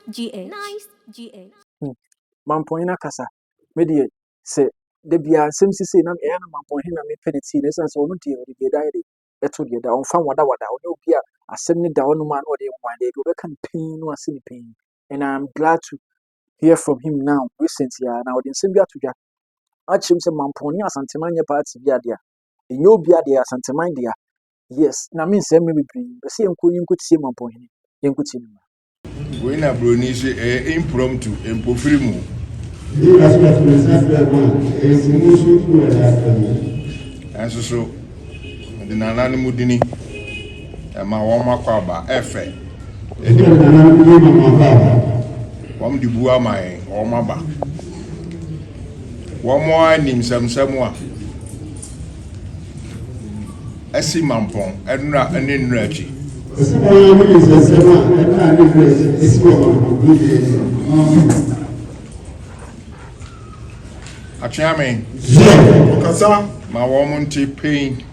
GH. Nice GH. Mampɔnhene akasa. Me deɛ, sɛ da biara nsɛm sisei na ɛyɛ na Mampɔnhene na mepɛ ne tie no, ɛsiane sɛ ɔno deɛ, ɔde deɛ da yɛ de ɛto deɛ da, ɔmfa wadawada. Ɔnyɛ obi a asɛm ne da hɔnom a na ɔde nwan deɛ ɔbɛka no pɛn no ase ne pɛn. And I'm glad to hear from him now recently a na ɔde nsɛm bi ato dwa akyerɛ mu sɛ Mampɔn ne Asanteman nyɛ party bi adeɛ a ɛnyɛ obi adeɛ, Asanteman dea. Yes, na me nsɛm me bebree bɛ sɛ yɛnkɔ yɛnkɔtie Mampɔnhene, yɛnkɔtie no mmra. Wei na buroni sɛ ɛyɛ impromptu, mpofiri mu. Ní asopɛto ne nsa frɛ mu a, ɛyɛ nsimu so wɔ ɛda mu. Ɛnso so mede nananom dini ɛma wɔn akɔ aba ɛfɛ. Ɛdi nananom yi ma mo akɔ aba. Wɔn de bu ama yɛn, wɔn aba. Wɔn anim nsɛmsɛm a ɛsi Mampɔn ɛnura ne nnura akyi. Ɛsi wɔn a wɔn nsɛnsɛm a ɛnura ne nnura akyi esi wɔ Mampɔn kuro deɛ. Atweame. Ɔkasa. Ma wɔn nte pain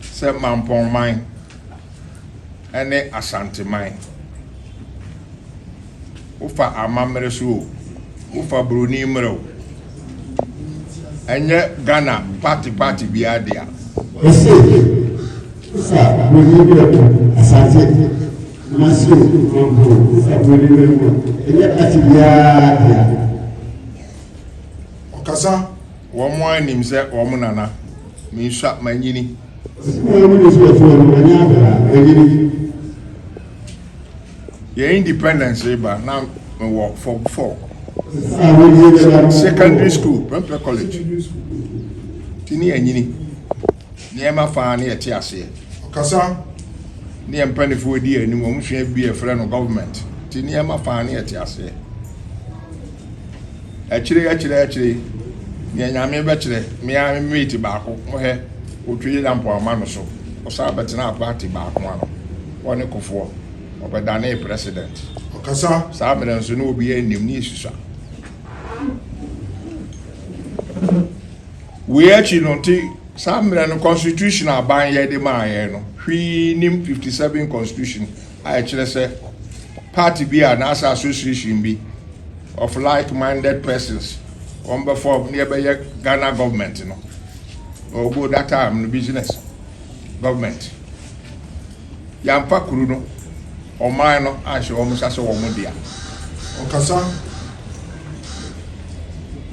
sɛ Mampɔnman ɛne Asanteman. Wofa amammerɛ so o, wofa buroni mmerɛ o, ɛnyɛ Ghana party party biara dea. Ɛsi wofa buroni mmerɛ mu, Asante Kumasi o, Mampɔn, wofa buroni mmerɛ mu a, ɛnyɛ party biara dea. Ɔkasa. Wɔn anim sɛ wɔn nana mensua manyini. Ɛsi wɔn mu nso ɛfo wɔn wɔnyɛ abɛrɛ ɛnyini. Yɛn independence ba na mewɔ form 4. A wɔn yɛ bɛba. Secondary school, Prempeh College. Ti ne yɛnyini nneɛma faa ne yɛte aseɛ. Ɔkasa. Ne yɛn mpanimfoɔ di anim, wɔn sua bi yɛfrɛ no government, ti nneɛma faa ne yɛte aseɛ. Akyire akyire akyire nea Nyame bɛkyerɛ mmea mate baako mohɛ otwe lampo ama no so, ɔsan bɛtena party baako ano, wɔne Kofoɔ ɔbɛdane president. Ɔkasa. Saa mmerɛ nso ne obi anim ne yɛsusua. Wei akyi no, nti saa mmerɛ no constitution aban yɛde maa yɛn no, hwee nim 57 constitution a ɛkyerɛ sɛ party bi a n'asa association bi of like-minded persons wɔn bɛ form ne yɛbɛyɛ Ghana government no. Ɔgo that time no business government yɛamfa kuru no, ɔman no ahyɛ wɔn nsa sɛ wɔn dea. Ɔkasa.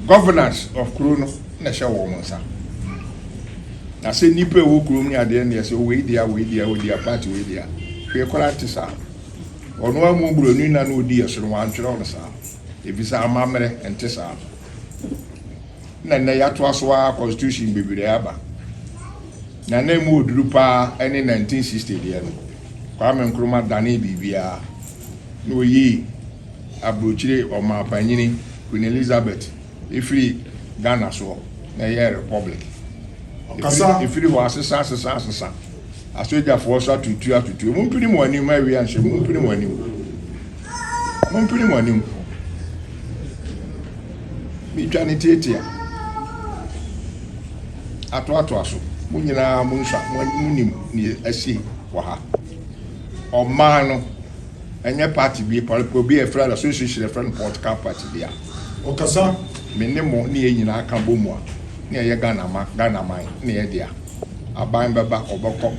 Governance of kuro no na ɛhyɛ wɔn nsa, na sɛ nipa a ɛwɔ kurom ne adeɛ ne yɛ sɛ wei dea, wei dea, wei dea, party wei dea, hwee koraa te saa. Ɔno amu buroni na na odi yɛ so no, wantwerɛ no saa, efisɛ amammerɛ nte saa. Na nnɛ yɛatoa so a, constitution bebree aba, na na emu oduru paa ɛne 1960 deɛ no. Kwame Nkrumah dane biribiara na oyii aburokyire ɔmaapanyini Queen Elizabeth efiri Ghana soɔ na ɛyɛ republic. Ɔkasa. Efiri hɔ asesa asesa asesa, asogyafoɔ so atutu atutu. Mu mpini mu anim awia nhyɛ mu, mpini mu anim, mu mpini mu anim. Mitwa ne tietia atoatoa so. Mo nyinaa mo nsa mo nim ne asi wɔ ha. Ɔman no ɛnyɛ party bi, political bi a yɛfrɛ no association, yɛfrɛ no political party bi a. Ɔkasa. Me ne mo ne yɛn nyinaa ka bɔ mu a ne yɛyɛ Ghana ma Ghana man ne yɛ dea. Aban bɛba, ɔbɛkɔ,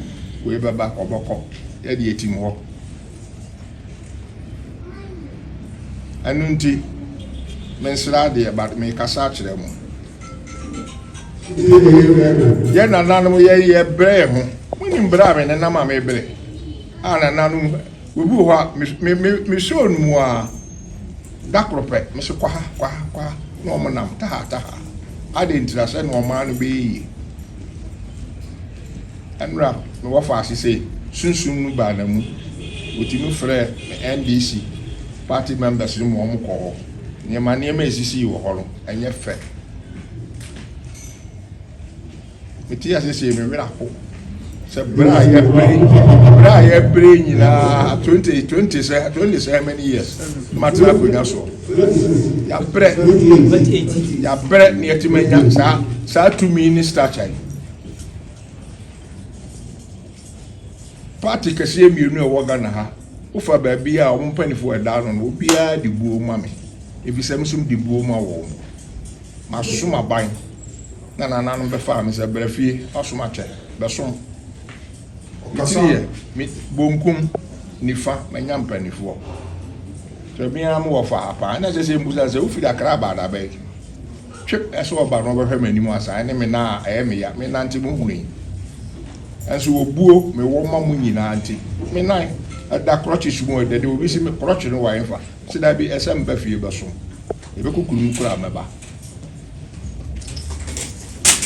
wei bɛba, ɔbɛkɔ, yɛde yɛtim hɔ. Ɛno nti mensrɛ adeɛ, but mekasa akyerɛ mo. Yɛn nananom yɛ yɛ brɛ yɛ ho. Monim brɛ a me nenam a mebrɛ a nananom obi wɔ hɔ a me me mesoo no mu a da koro pɛ mese kɔ ha, kɔ ha, kɔ ha, na ɔmo nam taha taha ade ntira sɛ na ɔman no bɛyɛ yie. Ɛnora mewɔ fa ase sɛ sunsum no baa na mu, wɔtumi frɛ me NDC party members no mu, ɔmo kɔ hɔ. Nneɛma nneɛma esisi wɔ hɔ no ɛnyɛ fɛ. Mete ase sɛ me werɛ aho sɛ berɛ a yɛbere, berɛ a yɛbere nyinaa 20 20 sɛ 20 sɛ many years matena akonnwa soɔ, yɛabrɛ, yɛabrɛ ne yɛtumi anya saa saa tumi ne stature yi. Party kɛseɛ mmienu a ɛwɔ Ghana ha. Wofa baabi a wɔn mpanimfoɔ ɛda ano no, obiara de buo ma me, efisɛ me nso mede buo ma wɔn. Masom aban, na nananom bɛfaa me sɛ bra fie, masom akyɛ, bɛsom. Me tiri yɛ me bonkum, nifa, manya mpanimfoɔ. Sɛ me ara mewɔ fa ha paa, na ɛsɛ sɛ mbusa sɛ wofiri Accra aba adabɛn? Twep ɛsɛ ɔba na ɔbɛhwɛ m'anim asa, ɛne me nan a ɛyɛ me ya, me nante mo hunu yi. Nso obuo mewɔ ma mo nyinaa nti, me nan ɛda crutches mu ɛdɛ de obi si me crutch no wɔ ɛnfa, sɛ dabi ɛsɛ mba fie bɛsom, ɛbɛkɔ kurom koraa mɛba.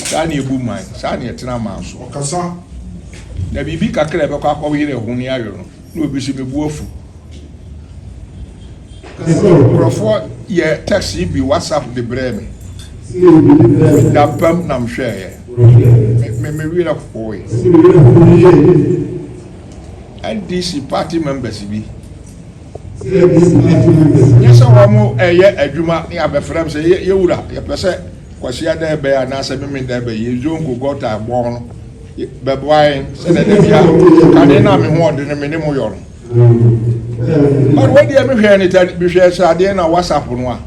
Saa na ebu man, saa na ɛtena man so. Ɔkasa. Na biribi kakra a ɛbɛkɔ akɔyere ho ne ayɔ no, na obi si me bo afu. Nkurɔfoɔ yɛ text yi bi WhatsApp de brɛɛ me. Meda mpam na mehwɛeɛ. Me me werɛ hoe. NDC party members bi. Nyɛ sɛ wɔn ɛyɛ adwuma ne abɛfrɛ m sɛ yɛwura yɛpɛ sɛ Kwasiada ɛbɛyɛ anaasɛ Memenda ɛbɛyɛ yɛ zonko gɔta bɔn no bɛboa yɛn sɛdeɛ da bia kane no a me ho ɔde no me ne mo yɔ no. But wei deɛ mehwɛɛ ne tɛ mehwɛɛ sɛ adeɛ na WhatsApp no a.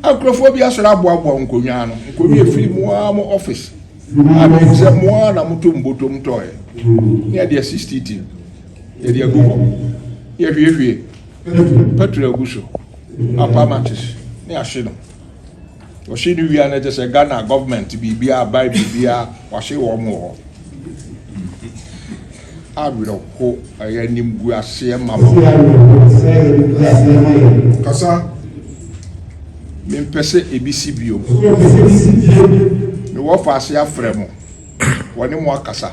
Nkurɔfoɔ bi asɔre aboaboa nkonnwa ano nkonnwa efiri mo ara mo office a menim sɛ mo ara na moto mbotom tɔɛ ne yɛde asi street yɛde agu hɔ yɛhwiehwie petrol agu so apa matches ne ahye no wɔhye no wia no kyɛ sɛ Ghana government biribiara aban biribiara wɔahye wɔn wɔ hɔ awerɛho ɛyɛ animguaseɛ ma mo. Kasa. Mempɛ sɛ ebi si bio. Mewɔ faase afrɛ mo, wɔne mo akasa.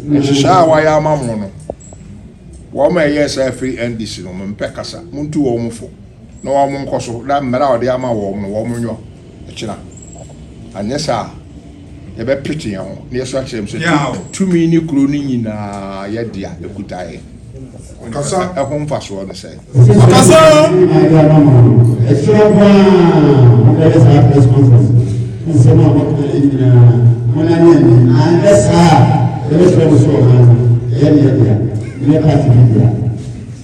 Nhyehyɛe a wɔayɛ ama mo no, wɔn a ɛyɛɛ saa firi NDC no, mempɛ kasa. Montu wɔn fo na wɔn nkɔ so na mmara a wɔde ama wɔn no, wɔn nyɔ ɛkyena. Anyɛ saa a, yɛbɛpete yɛn ho na yɛso akyerɛ mu sɛ tumi ne kuro no nyinaa yɛ dea, ɛkuta yɛn. Ɔkasa. Ɛho mfasoɔ ne sɛn? Ɔkasa. Ɛkyerɛ paa mobɛyɛ saa press conference nsɛm a wɔka nyinaa monane ani anyɛ saa a yɛbɛkyerɛ mo so ɔman no ɛyɛ ne yɛdea nyɛ party bi dea.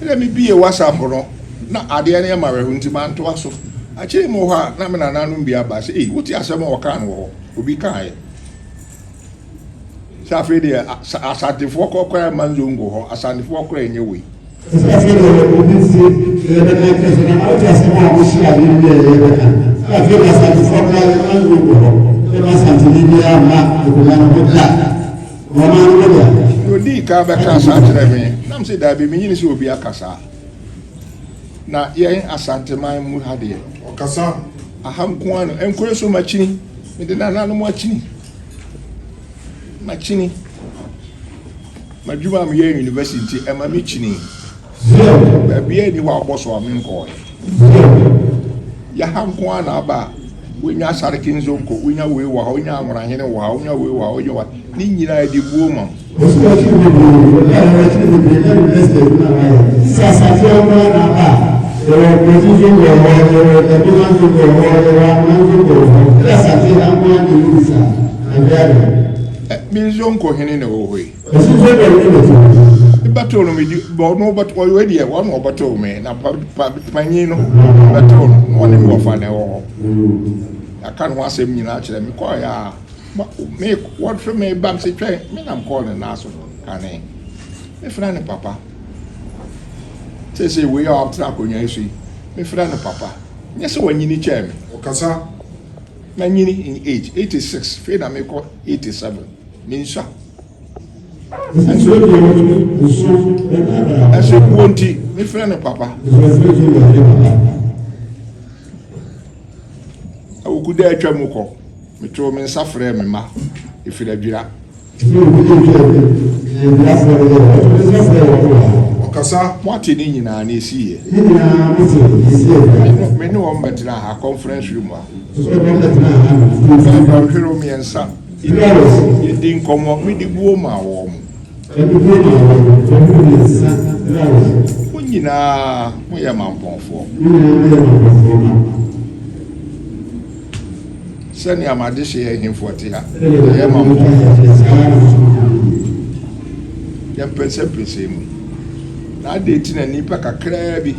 Ɛna mebie WhatsApp no na adeɛ no yɛ ma awerɛho nti mantoa so. Akyire mu hɔ a na me nananom bi aba sɛ ei wote asɛm a wɔkaa no wɔ hɔ obi kaeɛ sɛ afei deɛ Asantefoɔ kɔ koraa mma nzongo hɔ Asantefoɔ koraa nyɛ wei. Sɛ afei deɛ obi nti yɛbɛka kyerɛ sɛ na wote asɛm a wohyia ne wie yɛbɛka sɛ afei deɛ Asantefoɔ koraa yɛma nzongo hɔ yɛma Asanteni biara mma akonnwa no ho da na ɔman no bɛdea. Na odii kan bɛkaa saa kyerɛɛ me nam sɛ daabi menyini sɛ obi aka saa. Na yɛn Asanteman mu ha deɛ. Ɔkasa. Aha nko ara no, nkure so makyini, mede nananom akyini, makyini. M'adwuma a meyɛ university nti, ɛma me kyini. Baabi a ni hɔ a wɔbɔ so a menkɔɔɛ. Yɛha nko ara na aba a, wonya Asareke Nzonko, wonya wei wɔ ha, wonya Anworahene wɔ ha, wonya wei wɔ ha, wonya wɔ ha. Ne nyinaa yɛde buo ma mo. Osu akyiri bebree, ɔdaa hɔ akyiri bebree na university adwuma a wayɛ. Sɛ Asante nko ara na aba a, yɛwɔ Nkozi nso wɔ hɔ, yɛwɔ Dabima nso wɔ hɔ, yɛwɔ Anoma nso wɔ hɔ. Sɛ Asante ha nko ara na ɛmu bi saa, na hwɛ adɛn. Ɛ, me nso hene na ɛwɔ hɔ yi. Osu nso deɛ ne na ɛte hɔ. Mebɛtoo no, medi, ɔno ɔbɛto, ɔyɛ deɛ, ɔno ɔbɛtoo me, na pa, pa, panyin no bɛtoo no, na ɔne me wɔfa na ɛwɔ hɔ. Yɛaka ne ho asɛm nyinaa kyerɛ me, kɔɔ yɛ a. Ma me wɔhwɛ me ba sɛ twɛn me nam kɔɔ ne nan so kane mefrɛ no papa seesei wei a ɔtena akonnwa yi so yi mefrɛ no papa nyɛ sɛ wanyini kyɛn me. Ɔkasa. Manyini in age 86 fei na mekɔ 87 mensua. Ɛso buo nti mefrɛ no papa. Awukuda a atwa mu kɔ, metoo me nsa frɛɛ me mma, ɛfiri Adwira. Ɔkasa. Moate ne nyinaa nea ɛsiiɛ. Me ne wɔn bɛtenaa ha, conference room ha. Bɛɛ dɔnhwerew mmiɛnsa. Yɛdii nkɔmmɔ, mede buo maa wɔn. Mo nyinaa moyɛ mampɔnfoɔ. Sɛnea m'adehyeɛ ahemfo te ha, yɛyɛ mampɔnfoɔ. Yɛmpɛnsɛmpɛnsɛn mu. Na adɛn nti na nnipa kakraa bi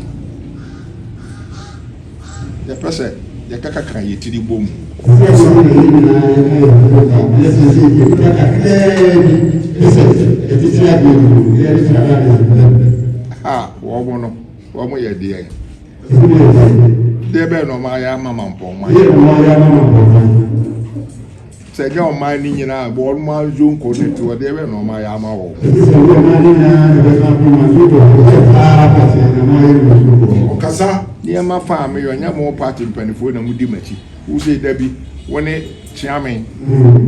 yɛpɛ sɛ yɛkakaka yɛn tiri bɔ mu? A wɔn no, wɔn yɛ deɛn? Deɛ bɛn na wɔn ayɛ ama mampɔnman? Sɛ ɛnyɛ ɔman no nyinaa a, wɔn ara zonko ne toɔ deɛ bɛn na wɔn ayɛ ama wɔn. Ɔkasa. Nneɛma fa a meyɔ nyɛ mo party mpanimfoɔ na modi m'akyi. Wo sɛ da bi wo ne Kyeame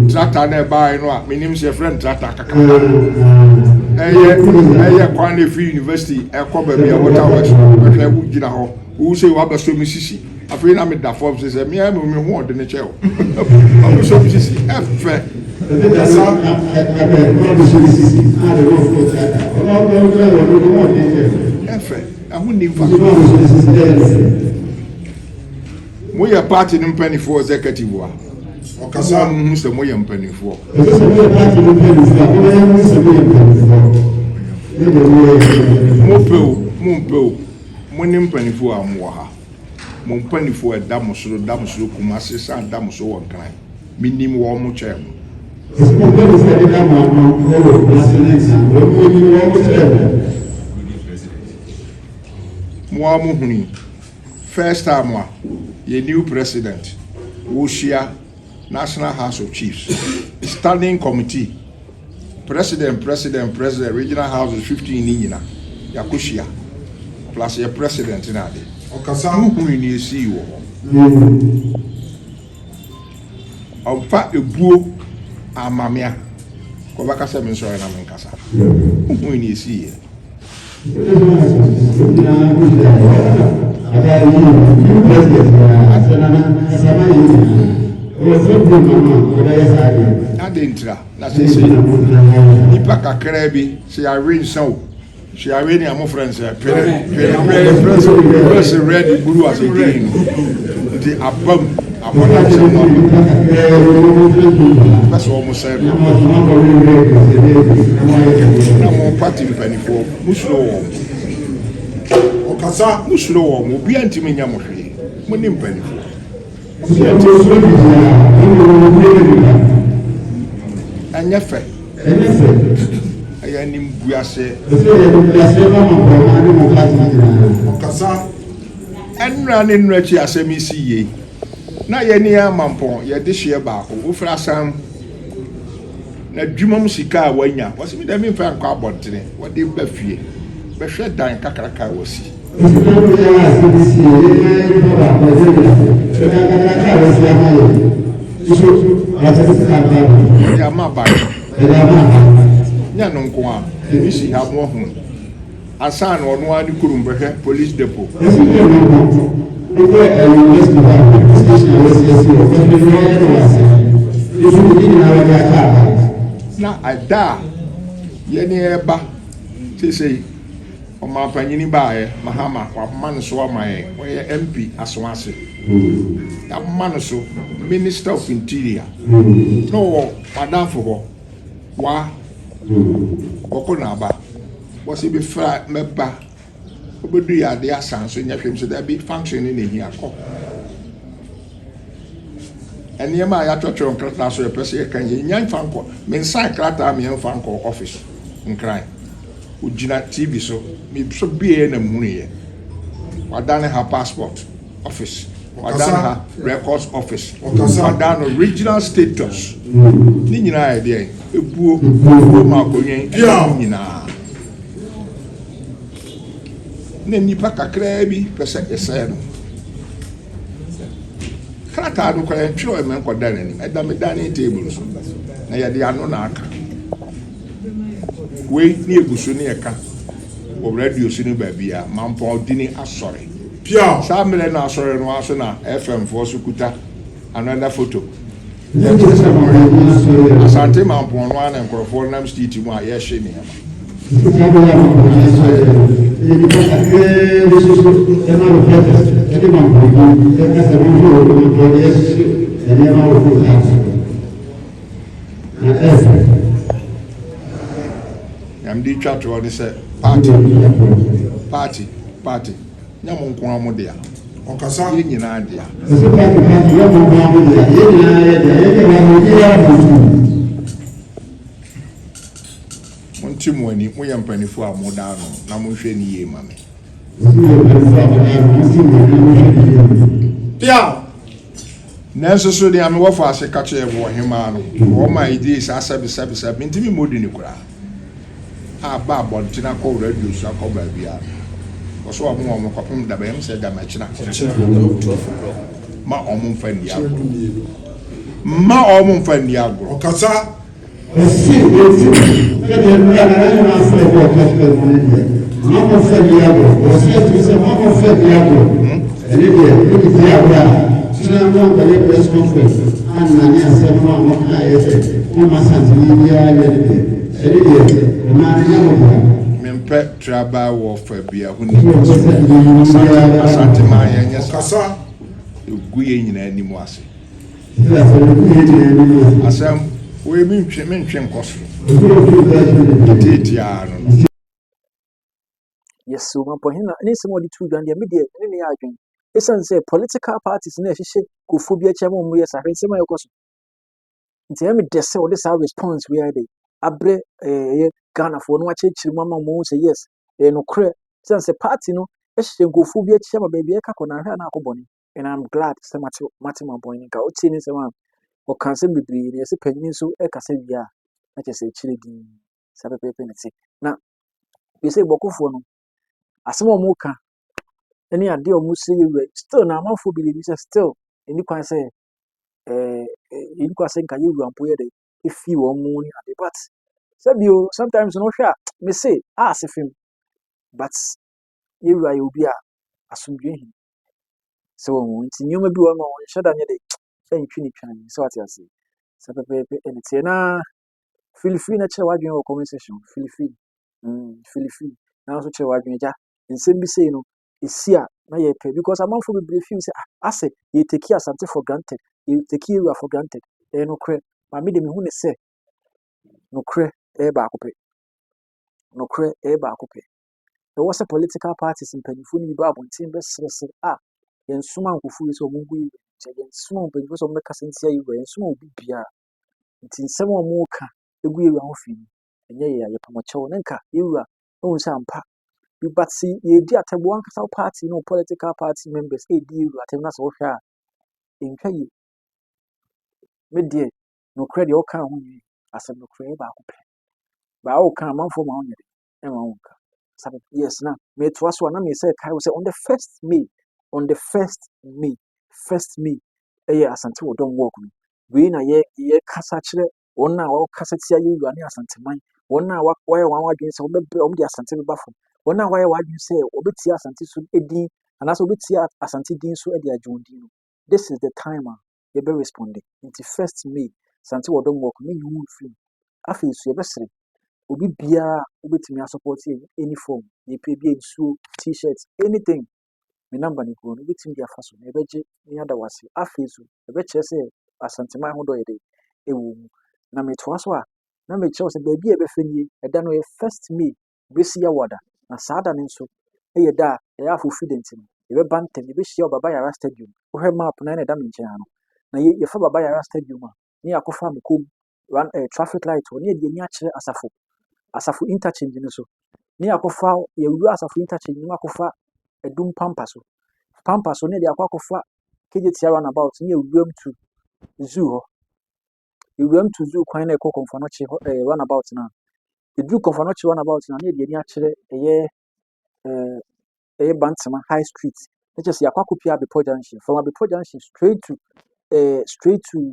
tractor na ɛbaeɛ no a menim sɛ yɛfrɛ no tractor kakraka. Ɛyɛ ɛyɛ kwan na ɛfiri university ɛkɔ baabi a water works no bɛhwɛ wogyina hɔ. Wo sɛ wabɛsɔ me sisi. Afei na meda fam sɛ sɛ mea me ho ɔde kyɛ o. Ɔbɛsɔ me sisi ɛfɛ. Ɛfɛ ɛho nni mfa. Moyɛ party no mpanimfoɔ executive a. Ɔkasa. Mo hu sɛ moyɛ mpanimfoɔ. Mopɛ o, mompɛ o, mo ne mpanimfoɔ a mowɔ ha. Mo mpanimfoɔ a ɛda mo soro, da mo soro Kumasi, san da mo so wɔ Nkran. Menim wɔn mo kyɛn mo. Mo ara mo huni. First time a yɛ new president wɔhyia National House of Chiefs standing committee president president president regional houses 15 ni nyina yɛakɔhyia plus yɛ president na ade. Ɔkasa. Wohunu ne esii wɔ hɔ. Ɔmfa ebuo ama me a kɔbɛka sɛ mensɔre na menkasa. Wohunu ne esii yɛ. Adɛn ntira na seesei nnipa kakraa bi sɛ yɛawe nsa o sɛ yɛawe nea mofrɛ no sɛ pere pere pere pere sɛ red blue ase green no nti abam abɔda sɛ mo pɛ sɛ wɔn sɛ no na mo party mpanimfoɔ musuro wɔn. Ɔkasa. Musuro wɔn, obiara ntumi nyɛ mo hwee, mo ne mpanimfoɔ. Ɛnyɛ fɛ. Ɛyɛ animguaseɛ. Ɔkasa. Ɛnnora ne nnora akyi asɛm yi si yie. Na yɛne Amampɔn yɛde hyeɛ baako. Wofiri asan mu. Na adwuma mu sika a wanya, wɔsi mi dɛ mi nfa nkɔ abɔntene, wɔde ba fie. Bɛhwɛ dan kakraka a wɔsi. Wɔde ama aban. Nyɛ no nko a, ebi si ha mo ahu. Ansa na ɔno ara ne kurom bɛhwɛ police depot. Na ɛda a yɛne ɛba seesei ɔmanpanyini baeɛ Mahama wama no so ama yɛn, ɔyɛ MP Asoase. Yɛama no so Minister of Interior. Na ɔwɔ madamfo hɔ wa ɔkɔ n'aba. Wɔsi befra mɛba obedu yɛ ade asan so nyɛ hwee sɛ dabi function ne na ehia kɔ. Nneɛma a yɛatwerɛtwerɛ nkrataa so yɛpɛ sɛ yɛka yɛ nya nfa nkɔ me nsa nkrataa me nfa nkɔ office nkran. Ogyina TV so me so bie na muhunu yɛ. Wadane ha passport office, wadane ha records office, wadane no regional status. Ne nyinaa yɛ deɛ ebuo ebuo ma akonnwa yi nyinaa. Na nnipa kakraa bi pɛ sɛ yɛsɛe no. Krataa no koraa yɛntwerɛ ɛmɛ nkɔda n'anim, ɛda me dining table so na yɛde ano na aka. Wei ne yɛgu so ne yɛka wɔ radio so ne baabi a Mampɔn dini asɔre. Saa mmerɛ no asɔre no ara so na FM foɔ so kuta another photo. Yɛkyerɛ sɛ wɔhwɛ Asante Mampɔn no ara na nkurɔfoɔ nam street mu a yɛhye nneɛma. Na mede twa toɔ ne sɛ party, party, party, nyɛ mo nko ara mo dea. Ɔkasa. Yɛn nyinaa dea. Ɛsɛ party, party yɛ mo nko ara mo dea, yɛn nyinaa yɛ dea, yɛn nyinaa obiara mo tu. Monte mo ani, moyɛ mpanimfoɔ a moda ano na monhwɛ ne yie ma me. Ɛsɛ yɛ mpanimfoɔ a mo da ano, mo ti mo ani na mo hwɛ ne yie ma me. Pia. Nanso so deɛ mewɔ fa ase ka kyerɛ wɔ ɔhemaa no, wɔn a ɛdie saa sɛbesɛbesɛ, mentumi mmɔ di ne koraa. A ba abɔnten akɔ radio so akɔ baabiara. Wɔso wɔn kɔpem dabɛn sɛ damakyina. Ma wɔn mfa nni agorɔ. Ma wɔn mfa nni agorɔ. Ɔkasa. Ɛsi eti sɛdeɛ nnura na ɛyɛ na afɔ ɛbɔ ɔka kyerɛ mo ne deɛ mo mo fɛ di agorɔ, wɔsi eti sɛ mo mo fɛ di agorɔ, ɛne deɛ mo di di agorɔ a kyerɛ mo nkɔyɛ press conference anane asɛm no a mo ka yɛ sɛ mo ma santene biara yɛ ne deɛ, ɛne deɛ ɔmaa no nyɛ mo dea. Mempɛ tribal warfare bia ho ni. Ɛsɛ ɔpɛ sɛ nyiyimu biara. Asante man yɛn nyɛ saa. Ɔkasa. Egu yɛn nyinaa anim ase. Sɛ asɛm egu yɛn nyinaa anim ase. Asɛm wei mentwe nkɔ soro. Ɛsɛ ofi nsa kyerɛ ne Tietia no. Yes, so Mampɔhene na ne nsɛm a ɔde tu dwa no deɛ, me deɛ ne ne yɛ adwene. Ɛsiane sɛ political parties na ɛhyehyɛ nkurɔfoɔ bi akyi ama wɔn yɛ saa, hwɛ nsɛm a ɛkɔ so. Nti ɛyɛ me dɛ sɛ ɔde saa response wei ayɛ dɛ abrɛ ɛyɛ Ghanafoɔ no, akyerɛkyerɛ mu ama wɔn ahu sɛ yes, ɛyɛ nokorɛ. Ɛsiane sɛ party no hyehyɛ nkurɔfoɔ bi akyi ama baabi a ɛka kɔ na ahwɛ a na akɔ bɔne. And I'm glad sɛ mate Mampɔhene nka. Wotie ne nsɛm a ɔka, nsɛm bebree na yɛsɛ panyin nso ɛkasa wie a na kyerɛ sɛ akyire dinn saa pɛpɛɛpɛ na ɛte. Na yɛsɛ Bawkufoɔ no asɛm a wɔka ne adeɛ a wɔsɛ yɛ wura, still na amanfoɔ believe sɛ still ɛni kwan sɛ ɛni kwan sɛ nka yɛwura mpo yɛ dɛ efi wɔn mu ne ade, but sɛbio sometimes no wohwɛ a mese a ase fam, but yɛwura yɛ obi a asomdwe hin sɛ wɔn ho nti nneɛma bi wɔ hɔ a wɔnhyɛ da nyɛ de ɛntwi ne twan sɛ wate ase sɛ pɛpɛɛpɛ ɛne teɛ. Na feel free na kyerɛ w'adwene wɔ comment section. Feel free, feel free na nso kyerɛ w'adwene gya. Nsɛm bi sei no esi a na yɛpɛ because amanfoɔ bebree feel sɛ, ah, asɛ yɛtake Asante for granted, yɛtake ewura for granted. Ɛyɛ nokorɛ, maame de mehu ne sɛ nokorɛ ɛyɛ baako pɛ, nokorɛ ɛyɛ baako pɛ. Ɛwɔ sɛ political parties mpanyinfoɔ no bi ba abɔnten bɛsrɛsrɛ a yɛnsoma nkurɔfoɔ yi sɛ ɔmo ngu ewura nkyɛn, yɛnsoma mpanyinfoɔ sɛ ɔmo bɛkasa ntia ewura, yɛnsoma obi biara. Nti nsɛm a ɔmo ka egu ewura ho fi no, ɛnyɛ yɛ a yɛpamɔkyɛw ne nka ewura ehu sɛ ampa. But sɛ yɛdi atɛm, wɔn ankasa wo party no, political party members ɛredi ewura atɛm na sɛ wohwɛ a ɛntwa yie. Me deɛ, nokorɛ deɛ ɔka ho nyɛ asɛm, nokorɛ yɛ baako pɛ baa ɔka amanfoɔ ma ho nyɛ de ɛma ho nka. Yes, na metoa so a na mesɛ kae wo sɛ on the first May, on the first May, first May ɛyɛ Asante Wɔ Dɔm walk no. Wei na yɛ yɛkasa kyerɛ wɔn a wɔkasa tia yɛwura ne Asanteman, wɔn a wɔayɛ wɔn adwene sɛ wɔbɛbrɛ wɔn de Asante bɛba fam, wɔn a wɔayɛ wɔn adwene sɛ wɔbɛtia Asante so din anaasɛ wɔbɛtia Asante din so de agye wɔn din no. This is the time a yɛbɛ respond. Nti first May, Asante Wɔ Dɔm walk, menyi wo mfiri mu. Afei so yɛbɛsrɛ obi biara a wobɛtumi asupport yɛ any form, yɛpɛ bi a nsuo, T-shirt, anything, me number no gu hɔ no, wobɛtumi de afa so na yɛbɛgye ne yɛada wo ase. Afei so ɛbɛkyerɛ sɛ Asanteman ho dɔ yɛ dɛ ɛwɔ mu. Na metoa so a na mekyerɛ wo sɛ baabi a yɛbɛfɛ nie, ɛda no yɛ first May bɛsi Yawada, na saa da no nso ɛyɛ da a ɛyɛ afofide, nti no yɛbɛba ntɛm, yɛbɛhyia wɔ Baba Yara Stadium. Wohwɛ map no ɛna ɛda me nkyɛn ha no, na yɛfa Baba Yara Stadium a ne yɛakɔfa Amakom run traffic light hɔ ne yɛde ani akyerɛ Asafo interchange no so, ne yɛakɔfa, yɛwura Asafo interchange no akɔfa Adum Pampa so, Pampa so ne yɛde akɔ akɔfa Kejetia roundabout ne yɛwuram to zoo hɔ. Yɛwuram to zoo kwan na ɛkɔ Kɔmfo Anokye hɔ roundabout no a yɛduru Kɔmfo Anokye roundabout no a, ne yɛde ani akyerɛ ɛyɛ Bantama High Street, ne kyerɛ sɛ yɛakɔ akɔpia Abepɔ Junction. From Abepɔ Junction straight to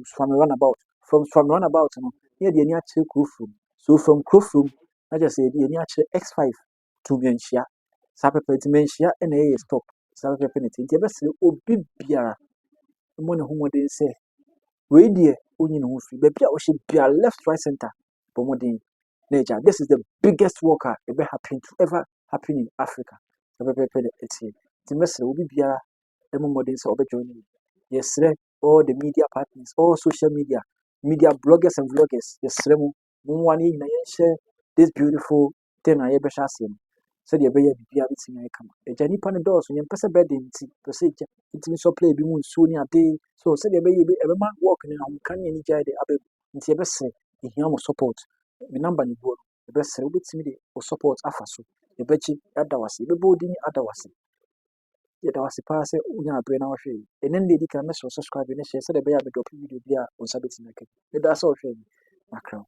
Suame roundabout. From Suame roundabout no ne yɛde ani akyerɛ Kurofurom. So from Kurofurom na kyerɛ sɛ yɛde ani akyerɛ X5 to Manhyia saa pɛpɛ. Nti Manhyia ɛna ɛyɛ stop saa pɛpɛ ne ti. Nti yɛbɛsrɛ obi biara mmɔ ne ho mmɔden sɛ wei deɛ ɔnyi ne ho firi baabi a ɔhyɛ biara, left, right, center, bɔ mmɔden na agya. This is the biggest walk a ɛbɛ happen to ever happen in Africa, pɛpɛpɛpɛ na ɛteɛ. Nti mɛsrɛ obi biara mmɔ mmɔden sɛ ɔbɛjoin me. Yɛsrɛ all the media partners, all social media bloggers and vloggers, yɛsrɛ mo, mommoa no yɛn nyinaa yɛnhyɛ this beautiful Then a yɛbɛhyɛ aseɛ no, sɛdeɛ ɛbɛyɛ a biribiara bɛtumi ayɛ kama. Agya, nnipa no dɔɔso, yɛmpɛ sɛ bɛde nti pɛ sɛ agya ntumi supply bi mu nsuo ne ade so, sɛdeɛ ɛbɛyɛ ɛbɛma work no ahomka ne anigye ayɛ de aba mu. Nti yɛbɛsrɛ, yɛhia mo support. Me number ne guɔ no, yɛbɛsrɛ wobɛtumi de wo support afa so. Yɛbɛgye ada wo ase, yɛbɛbɔ wo din ada wo ase. Yɛda wo ase paa sɛ wonya aberɛ na woahwɛ yi. Ɛnɛ no deɛ ɛdi kan, mɛsrɛ wo, subscribe ne share, sɛdeɛ ɛbɛyɛ a medrop video bi a wo nsa bɛtumi aka bi. Meda sɛ wohwɛ mi. Makra wo.